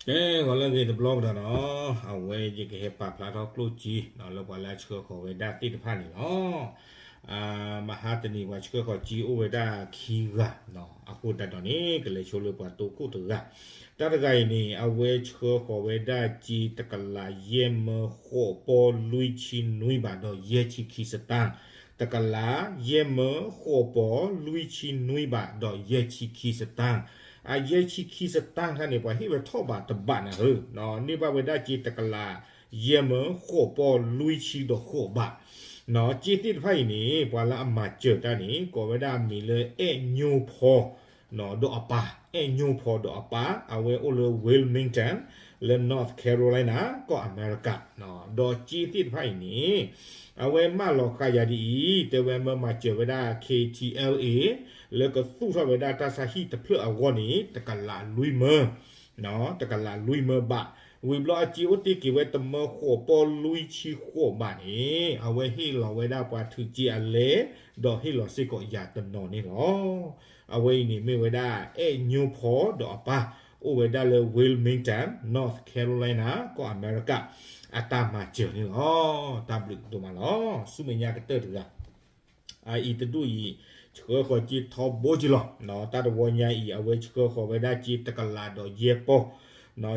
ကဲ ဂီၤလၢအဂ့ၤတဘျီကဒီးနီၤ, အဝဲယကဟဲပာ်ဖျါထီၣ်ကျိၣ်စ့ လၢပှၤလၢအဆှၢဃီၤဝဲဒၣ်သ့ၣ်တဖၣ်န့ၣ်လီၤ. မဟါတနံၤပှၤဆှၢဃီၤစ့အိၣ်ဝဲဒၣ်ခံဂၤနီၤ, အဃိသတးဒီးန့ၣ် ကလဲၤဆိလၢပှၤတိခိၣ်တဂၤ, တၢ်တဂၤအံၤန့ၣ် အဝဲဆှၢဃီၤဝဲဒၣ်စ့တကလးယဲၢ်မၢဃိးပီလွံၢ်ဆံနွံဘးဒီးယဲၢ်ဆံခံစတၢၢ်, တကလးယဲၢ်မၢဃိးပီလွံၢ်ဆံနွံဘးဒီးယဲၢ်ဆံခံစတၢၢ်, အယဲၢ်ဆံခံစတၢၢ်ခါန့ၣ် ပှၤဟ့ၣ်ဝဲထီၣ်ဘးတဘးန့ၣ်ဧၢ, န့ၢ်ဘၣ်ဝဲဒၣ်စ့တကလးယဲၢ်မၢဃိးပီလွံၢ်ဆံဒီးဃိးဘး, စ့သ့ၣ်တဖၣ်အံၤန့ၣ် ပှၤလၢအမၤစၢၤတၢ်န့ၣ် ကိးဝဲဒၣ်အမံၤလၢအဲၣ်ညိဖီ ဒီးအပၢ်, အဲၣ်ညိဖီဒီးအပၢ်, အဝဲအိၣ်လၢ Wilmington လၢ North Carolina ကီၢ်အမဲရကၤ, ဒီးစ့သ့ၣ်တဖၣ်အံၤန့ၣ် အဝဲမၢလီၤဃာ်ယၤဒ်အံၤ, တဲဝဲမၢမၤစၢၤဝဲဒၣ် K T L A လၢကသူၣ်ထီၣ်ဝဲဒၣ်တၢ်ဆါဟံၣ်တဖျၢၣ်အဂီၢ်န့ၣ် တကလးလွံၢ်မၢ တကလးလွံၢ်မၢဘး, ဝံၤဘျီအစ့အိၣ်တ့ၢ်က့ၤဝဲတမၢဃိးပီလွံၢ်ဆံဃိးဘးန့ၣ် အဝဲဟ့ၣ်လီၤဝဲဒၣ်ပှၤထုးစ့အလဲ, ဒီးဟ့ၣ်လီၤစ့ၢ်ကီးယၤတနီၤန့ၣ်လီၤ. အဝဲအံၤန့ၣ်မ့ၢ်ဝဲဒၣ် အဲၣ်ညိဖီဒီးအပၢ်, အိၣ်ဝဲဒၣ်လၢ Wilmington, North Carolina ကီၢ်အမဲရကၤ, အတၢ်မၤစၢၤန့ၣ်လီၤ. တၢ်ဘျုးဒိၣ်မးလီၤ. ဆူမဲာ်ညါကတၢၢ်တဂၤ အအံၤတဒူၣ်အံၤ ဆှၢဃီၤစ့ထီဘိက့ၤလီၤ. တၢ်တဝီညါအံၤ အဝဲဆှၢဃီၤဝဲဒၣ်စ့တကလးဒီးယဲၢ်ပီၢ်,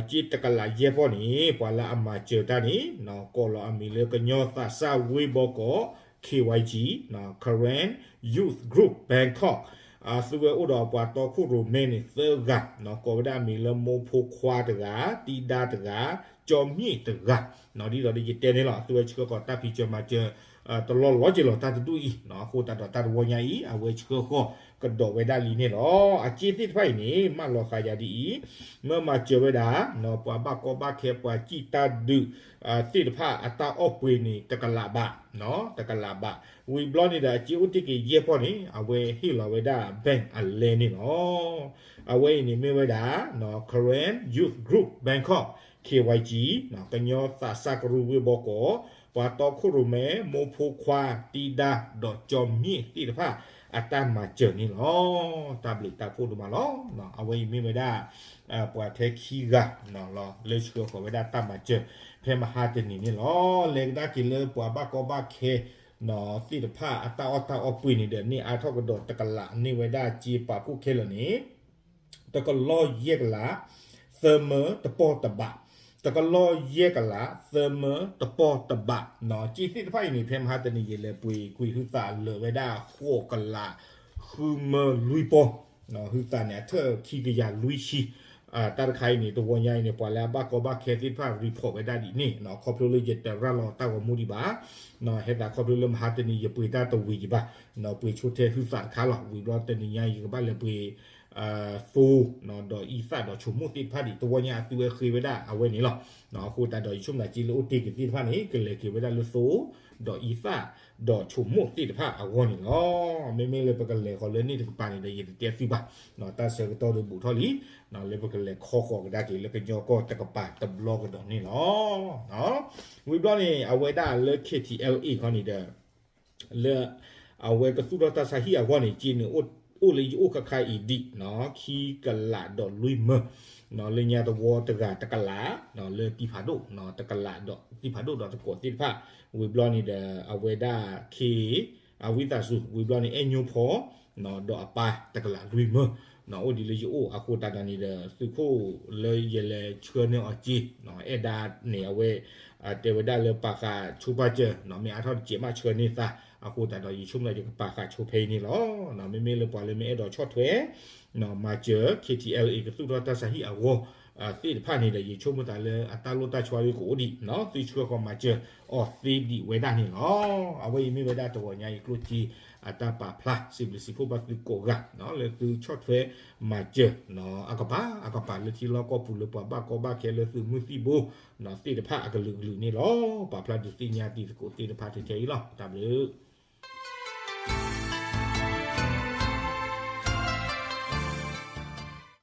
စ့တကလးယဲၢ်ပီၢ်န့ၣ် ပှၤလၢအမၤစၢၤတၢ်န့ၣ် ကိးလီၤအမံၤလၢကညီသးစၢ်ဝ့ၢ်ဘီကီး K Y G, Karen Youth Group Bangkok, အသုဝဲအိၣ်ဒီးပှၤတီခိၣ်ရိၣ်မဲန့ၣ်သၢဂၤ, ကိးဝဲဒၣ်အမံၤလၢမိၢ်ဖိခွါတဂၤ, တံဒါတဂၤ, ကၠီမ့ၣ်တဂၤ, ဒ်သိးဒီးယတဲန့ၣ်လီၤ. အသုဝဲဆှၢဃီၤတၢ်ဖံးစၢၤမၤစၢၤ တလီၢ်လီၤက့ၤလီၤ တၢ်တဒူၣ်အံၤ, အဃိသတးဒီးတၢ်တဝီညါအံၤ အဝဲဆှၢဃီၤကဒီးဝဲဒၣ်လံန့ၣ်လီၤ. အစ့သ့ၣ်တဖၣ်အံၤန့ၣ် မၢလီၤဃာ်ယၤဒ်အံၤ, မၢမၤစၢၤဝဲဒၣ် ပှၤဘၣ်ကီဘၣ်ခဲ ပှၤစံၣ်တၢ်ဒုးသ့ၣ်တဖၣ်အတၢ်အီၣ်ပှ့ၤန့ၣ် တကလးဘး, တကလးဘး, ဝံၤဘျီန့ၣ်ဒီး အစ့အိၣ်တ့ၢ်က့ၤယဲၢ်ပီၢ်န့ၣ် အဝဲဟ့ၣ်လီၤဝဲဒၣ် bank အလဲန့ၣ်လီၤ. အဝဲအံၤန့ၣ်မ့ၢ်ဝဲဒၣ် Karen Youth Group Bangkok, K Y G, ကညီသးစၢ်ကရူၢ်ဝ့ၢ်ဘီကီး, ပှၤတီခိၣ်ရိၣ်မဲ မိၢ်ဖိခွါ တံဒါ ဒီးကၠီမ့ၣ်သ့ၣ်တဖၣ် အတၢ်မၤစၢၤန့ၣ်လီၤ. တၢ်ဘျုးတၢ်ဖှိၣ်ဒိၣ်မးလီၤ. အဝဲအံၤမ့ၢ်ဝဲဒၣ် ပှၤထဲခံဂၤ လၢဆှၢဃီၤဝဲဒၣ်တၢ်မၤစၢၤ ဖဲမဟါတနံၤန့ၣ်လီၤ. လဲၤကဒါက့ၤလၢပှၤဘၣ်ကီဘၣ်ခဲ သ့ၣ်တဖၣ်အတၢ်အီၣ်တၢ်အီပှ့ၤန့ၣ်ဒီး န့ၢ်အါထီၣ်ကဒီးတကလးန့ၢ်ဝဲဒၣ်စ့ပာ်ဖှိၣ်ခဲလၢာ်န့ၣ် တကလီၢ်ယဲၢ်ကလး သၢမၢတပီၢ်တဘး, တကလီၢ်ယဲၢ်ကလး သၢမၢတပီၢ်တဘး, စ့သ့ၣ်တဖၣ်အံၤန့ၣ် ဖဲမဟါတနံၤယလဲၤပှ့ၤကွံာ်ဟုသးလၢာ်ဝဲဒၣ်ဃိးကလး ဃုမၢလွံၢ်ပီၢ်, ဟုသးန့ၣ်အထၢၣ်ခံကယၤလွံၢ်ဆံ တၢ်တခါအံၤန့ၣ် တဝီညါအံၤန့ၣ် ပှၤလၢအဘၣ်ကီဘၣ်ခဲသ့ၣ်တဖၣ် report ဝဲဒၣ်ဒ်န့ၣ် ခီဖျိလၢယတရၤလီၤတၢ်ဂီၤမူဒံးဘၣ်, ဟဲသးခီဖျိလၢမဟါတနံၤယပှ့ၤတၢ်တဝံၤဒံးဘၣ်, ပှ့ၤဆိထဲဟုသးတခါလီၤ. ဝံၤဘျီတနံၤညါအံၤ ယကဘၣ်လဲၤပှ့ၤ သိ ဒီးအံသၣ်ဒီးဆိမိၣ်သ့ၣ်တဖၣ်ဒံး တဝီညါအသုဝဲဃ့ဝဲဒၣ်အဝဲန့ၣ်လီၤ. အဃိသတးဒီးယဆိကမိၣ်သးစ့လၢအိၣ်တ့ၢ်က့ၤသ့ၣ်တဖၣ်န့ၣ် ကလဲၤက့ၤဝဲဒၣ်လၢသိ ဒီးအံသၣ် ဒီးဆိမိၣ်သ့ၣ်တဖၣ်အဂီၢ်န့ၣ်လီၤ. မ့မ့ၢ်လၢပကလဲၤဃီၤလၢန့ၣ်တကပၤန့ၣ်ဒီး ယတတဲသုဘၣ်, တၢ်ဆၢကတီၢ်ဒီးဘူးထီၣ်လံ လၢပကလဲၤခီဃီၤကဒါက့ၤလၢကညီကီၢ်တကပၤတဘျီကဒီးန့ၣ်လီၤ. ဝံၤဘျီန့ၣ် အဝဲဒၣ်လၢ K T L A ခီန့ၣ်ဒီး လၢ အဝဲကသူၣ်ထီၣ်တၢ်ဆါဟံၣ်အဂီၢ်န့ၣ် စ့န့ၣ်အိၣ်လၢယအိၣ်ခါခါအံၤဒံး ခံကလးဒီးလွံၢ်မၢ, လၢညါတဝီတဂၤတကလး လၢတံၢ်ဖးဒိၣ် တကလးဒီးတံၢ်ဖးဒိၣ်ဒီးတကိးသ့ၣ်တဖၣ်, ဝံၤဘျီန့ၣ်ဒီး အဝဲဒၣ် ခ့ အဝံသးစူၤ ဝံၤဘျီန့ၣ် အဲၣ်ညိဖီ ဒီးအပၢ်တကလးလွံၢ်မၢ, အိၣ်ဒံးလၢယအိၣ်အဃိသတးဒီးန့ၣ်ဒီး သုးခိၣ်လၢယလဲၤဆှၢန့ၢ်အီၤစ့ အဲၣ်ဒၣ်န့ၣ် အဝဲ တဲဝဲဒၣ်လၢပာ်ဃာ်ဆိပာ်စၢၤ မ့ၢ်အါထီၣ်တစဲးမးဆှၢန့ၢ်သး, အဃိသတးဒီးယဆိကမိၣ်လၢယကပာ်ဃာ်ဆိဖဲအံၤန့ၣ်လီၤ. မ့မ့ၢ်လၢပှၤလၢမ့ၢ်အဲၣ်ဒိးဆီၣ်ထွဲ မၤစၢၤ K T L A ကသူၣ်ထီၣ်တၢ်ဆါဟံၣ်အဂီၢ် သ့ၣ်တဖၣ်န့ၣ်ဒီး ယဆိကမိၣ်သးလၢအတၢ်လိၣ်တၢ်ဆီဒ်ကအိၣ်ဒံး သုဆှၢဃီၤမၤစၢၤအီၤသ့ဒံးဝဲဒၣ်န့ၣ်လီၤ. အဝဲအံၤမ့ၢ်ဝဲဒၣ်တဂီၤညါအံၤကျိၣ်စ့အတၢ်ပာ်ဖျါ စံးဘျုးစံးဖှိၣ်ဘၣ်သုကိးဂၤ လၢသုဆီၣ်ထွဲမၤစၢၤ အကပၤအကပၤလၢထံလီၢ်ကီၢ်ပူၤလၢပှၤဘၣ်ကီဘၣ်ခဲလၢသုးမုၢ်သံၣ်ဘိ သ့ၣ်တဖၣ်အကလုာ်ကလုာ်န့ၣ်လီၤ. ပာ်ဖျါဒုးသ့ၣ်ညါတံၤသကိးသ့ၣ်တဖၣ်ထဲထဲအံၤလီၤ. တၢ်ဘျုး